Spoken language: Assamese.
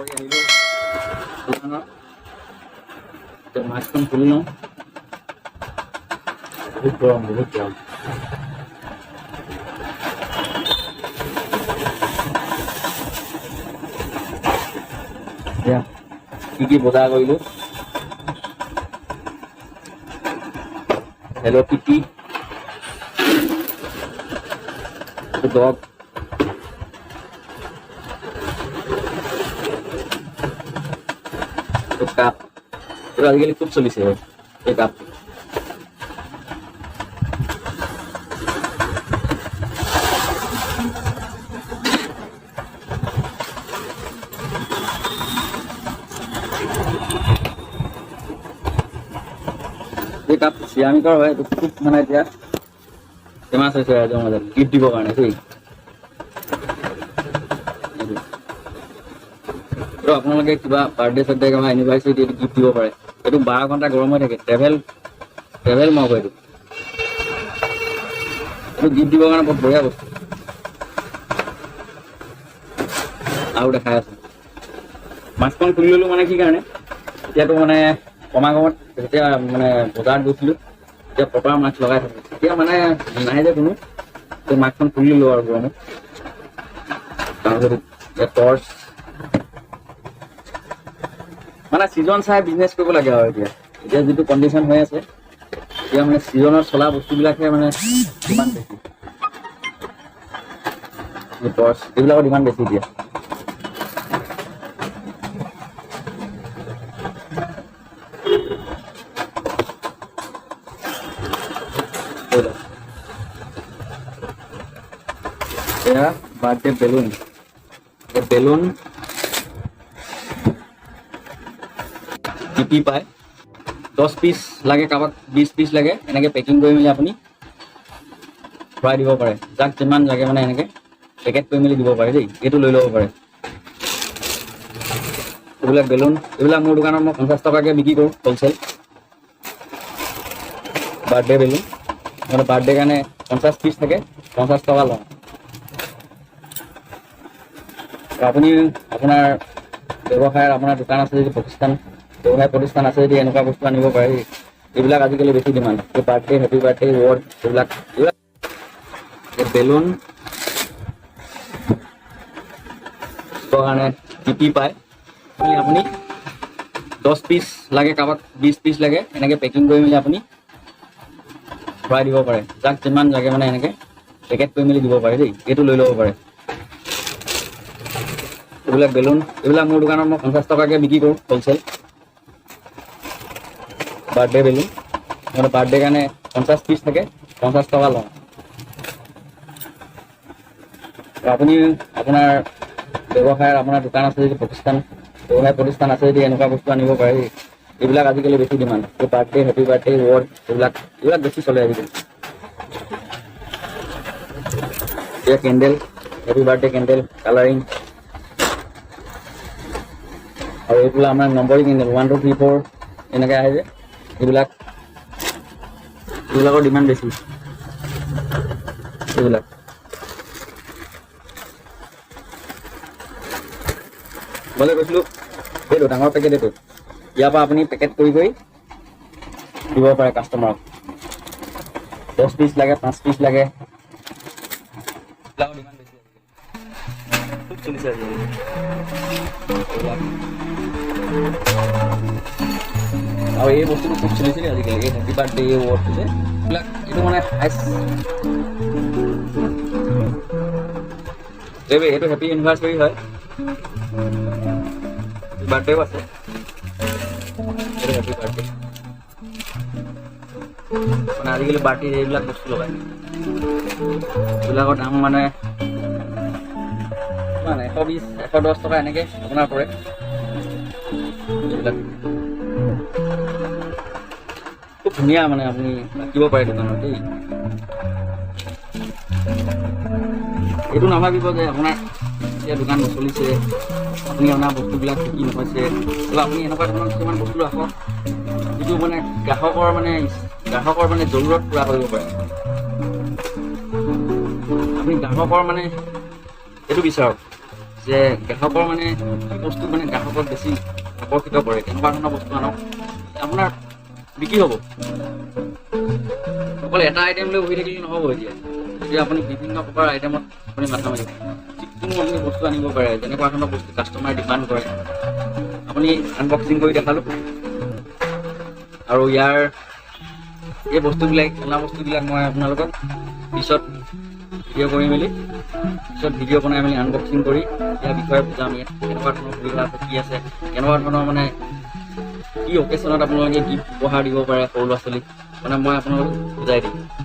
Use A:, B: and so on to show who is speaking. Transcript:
A: কৰি আহিলোঁ দোকানত। এতিয়া মাস্কখন খুলি লওঁ। বহুত গৰম, বহুত গৰম। এতিয়া কি কি বজাৰ কৰিলোঁ? Hello' Kitty, dog, cup. এইটো আজিকালি খুব চলিছে এই কাপটো। এই কাপ চিৰামিকৰ হয়। এইটো খুব মানে এতিয়া ফেমাছ হৈছে ৰাইজৰ মাজত গিফ্ট দিবৰ কাৰণে দেই। এইটো আপোনালোকে কিবা বাৰ্থডে চাৰ্থডে, কিবা এনিভাৰ্চাৰী, এইটো গিফ্ট দিব পাৰে। এইটো 12 ঘণ্টা গৰম হৈ থাকে। ট্ৰেভেল ট্ৰেভেল মগ এইটো। এইটো গিফ্ট দিবৰ কাৰণে বহুত বঢ়িয়া বস্তু। আৰু দেখাই আছো। মাস্কখন খুলি ল'লো মানে কি কাৰণে, এতিয়াতো মানে সমাগমত যেতিয়া মানে বজাৰত গৈছিলোঁ, তেতিয়া প্ৰপাৰ মাস্ক লগাই থাকোঁ। এতিয়া মানে নাই যে কোনো, এতিয়া মাস্কখন খুলি ল'লো আৰু গৰমত। তাৰপিছত এতিয়া টৰ্চ। মানে ছিজন চাই বিজনেছ কৰিব লাগে আৰু এতিয়া এতিয়া যিটো কণ্ডিশ্যন হৈ আছে, এতিয়া মানে ছিজনত চলা বস্তুবিলাকহে মানে ডিমাণ্ড বেছি। টৰ্চ, এইবিলাকৰ ডিমাণ্ড বেছি এতিয়া। এইবিলাক। এয়া বাৰ্থডে বেলুন। বেলুন টিপি পায়। 10 পিচ লাগে কাৰোবাক, 20 পিচ লাগে, এনেকৈ পেকিং কৰি মেলি আপুনি ভৰাই দিব পাৰে। যাক যিমান লাগে মানে এনেকৈ পেকেট কৰি মেলি দিব পাৰে দেই। এইটো লৈ ল'ব পাৰে। এইবিলাক বেলুন, এইবিলাক মোৰ দোকানত মই 50 টকাকৈ বিক্ৰী কৰোঁ হ'লচেল। বাৰ্থডে বেলুন মানে বাৰ্থডে কাৰণে 50 পিচ থাকে, 50 টকা লওঁ। আপুনি আপোনাৰ ব্যৱসায়ৰ, আপোনাৰ দোকান আছে যদি, প্ৰতিষ্ঠান, ব্যৱসায় প্ৰতিষ্ঠান আছে যদি, এনেকুৱা বস্তু আনিব পাৰে। এইবিলাক আজিকালি বেছি ডিমাণ্ড। এই বাৰ্থডে, হেপী বাৰ্থডে ৱৰ্ড, এইবিলাক এইবিলাক বেলুন কাৰণে টিপি পায়। আপুনি 10 পিচ লাগে কাৰোবাক, 20 পিচ লাগে, এনেকৈ পেকিং কৰি মেলি আপুনি ভৰাই দিব পাৰে। যাক যিমান লাগে মানে এনেকৈ পেকেট কৰি মেলি দিব পাৰে দেই। এইটো লৈ ল'ব পাৰে। এইবিলাক বেলুন, এইবিলাক মোৰ দোকানত মই 50 টকাকৈ বিক্ৰী কৰোঁ হ'লচেল। বাৰ্থডে বেলুন মানে বাৰ্থডে কাৰণে 50 পিচ থাকে, 50 টকা লওঁ। আপুনি আপোনাৰ ব্যৱসায়ৰ, আপোনাৰ দোকান আছে যদি, প্ৰতিষ্ঠান, ব্যৱসায় প্ৰতিষ্ঠান আছে যদি, এনেকুৱা বস্তু আনিব পাৰে। এইবিলাক আজিকালি বেছি ডিমাণ্ড। এই বাৰ্থডে, হেপী বাৰ্থডে ৱৰ্ড, এইবিলাক এইবিলাক বেছি চলে আজিকালি। এতিয়া candle, happy birthday candle colouring আৰু এইবিলাক আমাৰ নম্বৰিং কেণ্ডেল, 1 2 3 4 এনেকৈ আহে যে, এইবিলাক, এইবিলাকৰ ডিমাণ্ড বেছি এইবিলাক। মই যে কৈছিলোঁ, এইটো ডাঙৰ পেকেট। এইটো ইয়াৰ পৰা আপুনি পেকেট কৰি কৰি দিব পাৰে কাষ্টমাৰক। 10 পিচ লাগে, 5 পিচ লাগে, এইবিলাকৰ ডিমাণ্ড বেছি আজিকালি। খুব চলিছে আজিকালি এইবিলাক। আৰু এই বস্তুটো খুব চলিছিলে আজিকালি, এই হেপী বাৰ্থডে এই ৱৰ্ডটো যে, এইবিলাক। এইটো মানে হাইচ এইটো হেপী এনিভাৰ্চাৰী হয়, বাৰ্থডেও আছে। এইটো হেপী বাৰ্থডে মানে আজিকালি বাৰ্থডে এইবিলাক বস্তু লগায়। এইবিলাকৰ দাম মানে কিমান? 120, 110 টকা এনেকৈ আপোনাৰ পৰে এইবিলাক। খুব ধুনীয়া, মানে আপুনি ৰাখিব পাৰে দোকানত দেই। এইটো নাভাবিব যে আপোনাৰ এতিয়া দোকান নচলিছে, আপুনি অনা বস্তুবিলাক বিক্ৰী নহৈছে। কিবা আপুনি এনেকুৱা ধৰণৰ কিছুমান বস্তু ৰাখক যিটো মানে গ্ৰাহকৰ মানে জৰুৰত পূৰা কৰিব পাৰে। আপুনি গ্ৰাহকৰ মানে এইটো বিচাৰক। যে গ্ৰাহকৰ মানে কি বস্তু মানে গ্ৰাহকক বেছি আকৰ্ষিত কৰে, তেনেকুৱা ধৰণৰ বস্তু আনক, আপোনাৰ বিক্ৰী হ'ব। অকল এটা আইটেম লৈ বহি থাকিলে নহ'ব। এতিয়া এতিয়া আপুনি বিভিন্ন প্ৰকাৰৰ আইটেমত আপুনি মাথা মাৰিব। যিকোনো আপুনি বস্তু আনিব পাৰে, যেনেকুৱা ধৰণৰ বস্তু কাষ্টমাৰে ডিমাণ্ড কৰে। আপুনি আনবক্সিং কৰি দেখালোঁ আৰু ইয়াৰ এই বস্তুবিলাক, খেলনা বস্তুবিলাক মই আপোনালোকক পিছত ভিডিঅ' কৰি মেলি, পিছত ভিডিঅ' বনাই মেলি আনবক্সিং কৰি ইয়াৰ বিষয়ে বুজাম। ইয়াত কেনেকুৱা ধৰণৰ সুবিধা আছে, কি আছে, কেনেকুৱা ধৰণৰ মানে কি অকেশ্যনত আপোনালোকে গিফ্ট উপহাৰ দিব পাৰে সৰু ল'ৰা ছোৱালীক, মানে মই আপোনালোকক বুজাই দিম।